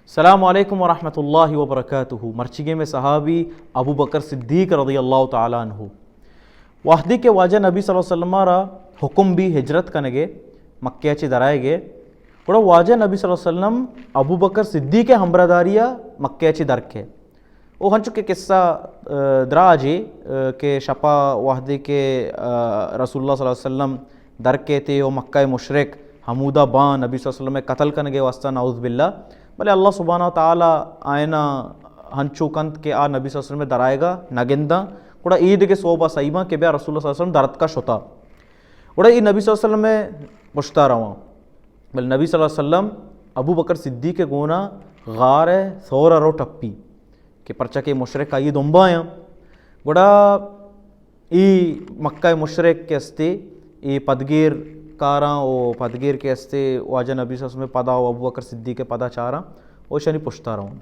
السلام علیکم ورحمۃ اللہ وبرکاتہ۔ مرچیگیں مئے صحابی ابو بکر صدیق رضی اللہ تعالی عنہ، وہدے کہ واجہ نبی صلی اللہ علیہ وسلم ءَ را حکم بی ہجرت کنگ ءِ، مکہ ءَ چہ درآیگ ءِ، گڑا واجہ نبی صلی اللہ علیہ وسلم ابو بکر صدیق ءِ ہمراہداری ءَ مکہ ءَ چہ در کئے۔ او ہنچو کہ قصہ، آ، دراجے، آ، کہ شپا وہدے کہ، آ، رسول اللہ صلی اللہ علیہ وسلم در کئیت او مکہ ءِ مشرک ہمودا باں نبی صلی اللہ علیہ وسلم ءِ قتل کنگ ءِ واسطہ، نعوذ باللہ، بلے اللہ سبحانہ و تعالی آیانا ہنچو کنت کہ آ نبی صلی اللہ علیہ وسلم ءِ درآیگا نہ گنداں، گڑا اے دگہ سوبا سہی باں کہ بیا رسول اللہ صلی اللہ علیہ وسلم در اتکا شتا۔ گڑا اے نبی صلی اللہ علیہ وسلم ءِ پشتا رواں۔ بلے نبی صلی اللہ علیہ وسلم ابو بکر صدیق ءِ گونا غار ثور ءَ رو ٹپی کہ پرچا کہ مشرک آئی دنبایاں۔ گڑا اے مکہ ءِ مشرک کہ استے، اے پدگیر کاراں او پدگیر کہ استے واجہ نبی صلی اللہ علیہ وسلم ءِ پدا او ابو بکر صدیق ءِ پدا چاراں، او اشانی پشتا رواں۔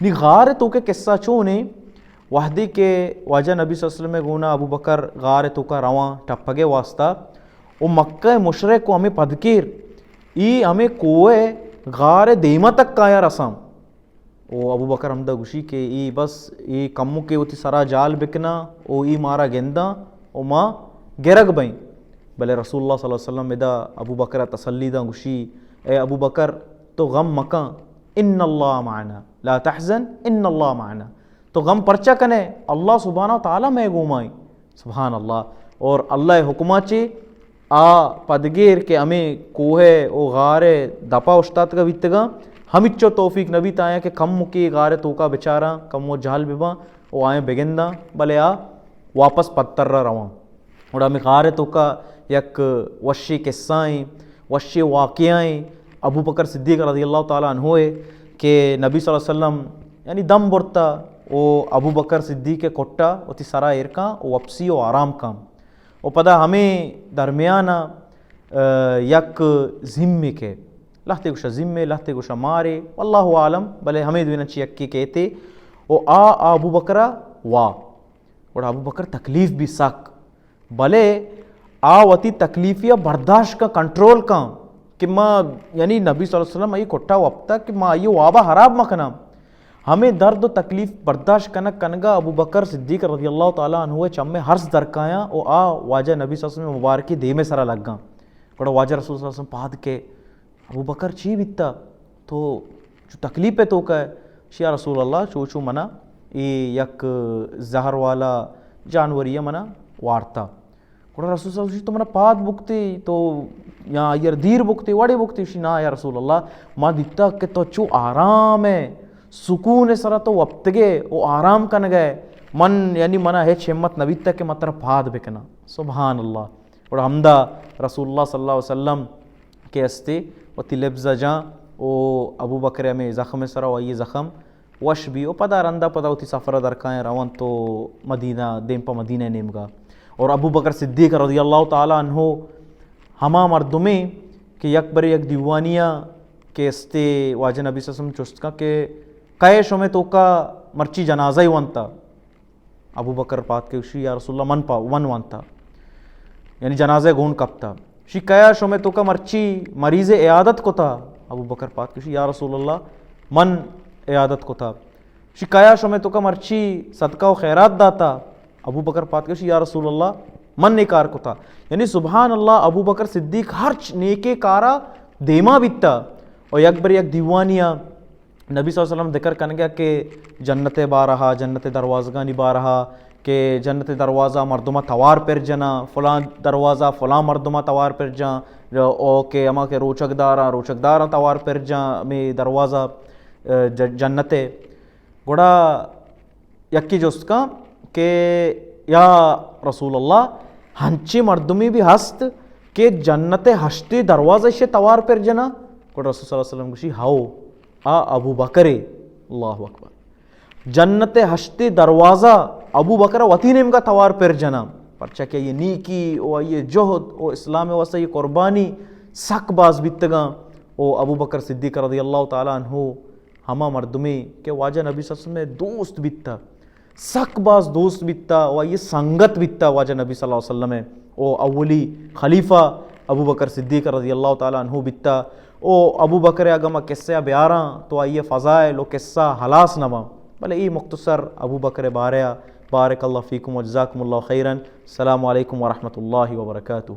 نی غار ءِ توکا قصہ چونے، وہدے کہ واجہ نبی صلی اللہ علیہ وسلم ءِ گونا ابو بکر غار ءِ توکا رواں ٹپگ ءِ واسطہ، او مکہ ءِ مشرک او ہمے پدگیر، اے ہمے کوہ ءِ غار ءِ دیما تک آیاں رساں۔ او ابو بکر ہمدا گوشی کہ اے بس، اے کمکے وتی سرا جہل بکناں او اے مارا گنداں او ما گرگ بئیں۔ بلے رسول اللہ صلی اللہ علیہ وسلم ادا ابو بکر ءَ تسلی داں، گوشی، اے ابو بکر، تو غم مکن، ان اللہ معنا، لا تحزن، ان اللہ معنا۔ تو غم پرچا کنے؟ اللہ سبحانہ و تعالی مئے گومائیں۔ سبحان اللہ۔ اور اللہ ءِ حکما چے آ پدگیر کہ ہمے کوہ ءِ او غار ءِ دپا اوشتاتگا بیتگاں، ہمچو توفیق نہ بیت آیاں کہ کمکے غار ءِ توکا بچاراں، کمو جہل بباں او آیاں بگنداں، بلے آ واپس پدترا رواں۔ گڑا ہمے غار ءِ توکا یک وشیں قصہ ایں، وشیں واقعہ ایں ابو بکر صدیق رضی اللہ تعالی عنہ ءِ کہ نبی صلی اللہ علیہ وسلم یعنی دم برتا او ابو بکر صدیق ءِ کٹا وتی سرا ایر کاں او وپسی او آرام کاں۔ و پدا ہمے درمیان ءَ، آ، یک زمے کہ لہتے گوشا زمے، لہتے گوشا مارے، واللہ اعلم، بلے ہمے دویناں چہ یکے کیتے و آ ابو بکر ءَ وا۔ گڑا ابو بکر تکلیف بی سک، بلے آ وتی تکلیفی ءَ برداشت کن، کنٹرول کن کہ ما، یعنی نبی صلی اللہ علیہ وسلم آئی کٹا وپتا کہ ما آئی وابا خراب مکناں۔ ہمے درد و تکلیف برداشت کنگ کنگا ابو بکر صدیق رضی اللہ تعالی عنہ ءِ چمے ہرس درکایاں و آ واجہ نبی صلی اللہ علیہ وسلم مبارکی دیمے سرا لگاں۔ گڑا واجہ رسول صلی اللہ علیہ وسلم پاد کہ، ابو بکر، چی بیتا؟ تو چو تکلیف ءِ توکا ئے؟ شی یا رسول اللہ، چو چو منا اے یک زہر والا جانوری ءَ منا وارتا۔ گڑا رسول صلی اللہ علیہ وسلم گوشی، تو منا پاد بکتے، تو یا آئی ءَ را دیر بکتے، وڑے بکتے؟ گوشی، نا یا رسول اللہ، ما دیتا کہ تو چو آرام ئے، سکون ءِ سرا تو وپتگے و آرام کنگے، من، یعنی منا ہچ ہمت نہ بیتا کہ ما ترا پاد بکناں۔ سبحان اللہ۔ گڑا ہمدا رسول اللہ صلی اللہ علیہ وسلم کہ استے وتی لبز ءَ جاں و ابو بکر ءِ ہمے زخم ءِ سرا و آئی ءِ زخم وش بی و پدا رندا پدا وتی سفر ءَ درکایاں رونت و مدینہ، دیم پہ مدینہ ءِ نیمگا۔ اور ابو بکر صدیق رضی اللہ تعالی عنہ ہما مردمے کہ یک برے یک دیوانی ءَ کہ استے واجہ نبی صلی اللہ علیہ وسلم چست کن کہ کئے شمے توکا مرچی جنازہ ئی ونتا؟ ابو بکر پاد کہ گوشی، یا رسول اللہ، من پا، من وانتا، یعنی جنازہ گون کپتا۔ شی کیا شمے توکا مرچی مریض عیادت کتا؟ ابو بکر پاد کہ گوشی، یا رسول اللہ، من عیادت کتا۔ شی کیا شمے توکا مرچی صدقہ و خیرات داتا؟ ابو بکر پاد کہ گوشی، یا رسول اللہ، من اے کار کتا۔ یعنی سبحان اللہ، ابو بکر صدیق ہرچ نیکے کارا دیما بیتا۔ و یک بر یک دیوانیا نبی صلی اللہ علیہ وسلم ذکر کنگا کہ جنت بارہا، جنت دروازگانی بارہا کہ جنت دروازہ مردمہ توار پر جنا، فلاں دروازہ فلاں مردمہ توار پر جاں، او کہ ہما کہ روچگ داراں، روچگ داراں توار پر جاں، ہمے دروازہ، ا، ج-، جنت۔ گڑا یکے جست کن کہ یا رسول اللہ، ہنچیں مردمے بھی ہست کہ جنت ہشتے دروازہ شے توار پر جنا؟ گڑا رسول صلی اللہ علیہ وسلم گوشی، ہاؤ، آ ابو بکرے۔ اللہ اکبر۔ جنت ہشتے دروازہ ابو بکر وتی نیمگا توار پر جنا، پرچا کہ یہ نیکی و یہ جہد و اسلام واسطہ یہ قربانی سک باز بیتگاں۔ و ابو بکر صدیق رضی اللہ تعالی عنہ ہما مردمے کہ واجہ نبی صلی اللہ علیہ وسلم دوست بیتا، سک باز دوست بیتا و آئی سنگت بیتا واجہ نبی صلی اللہ علیہ وسلم و اولی خلیفہ ابو بکر صدیق رضی اللہ تعالی عنہ بیتا۔ او ابو بکر ءَ اگاں ما قصہ ءَ بیاراں تو آئی ءِ فضائل و قصہ ہلاس نہ باں، بلے اے مختصر ابو بکر ءِ بارہ ءَ۔ بارک اللہ فیکم و جزاکم اللہ خیرا۔ السلام علیکم ورحمۃ اللہ وبرکاتہ۔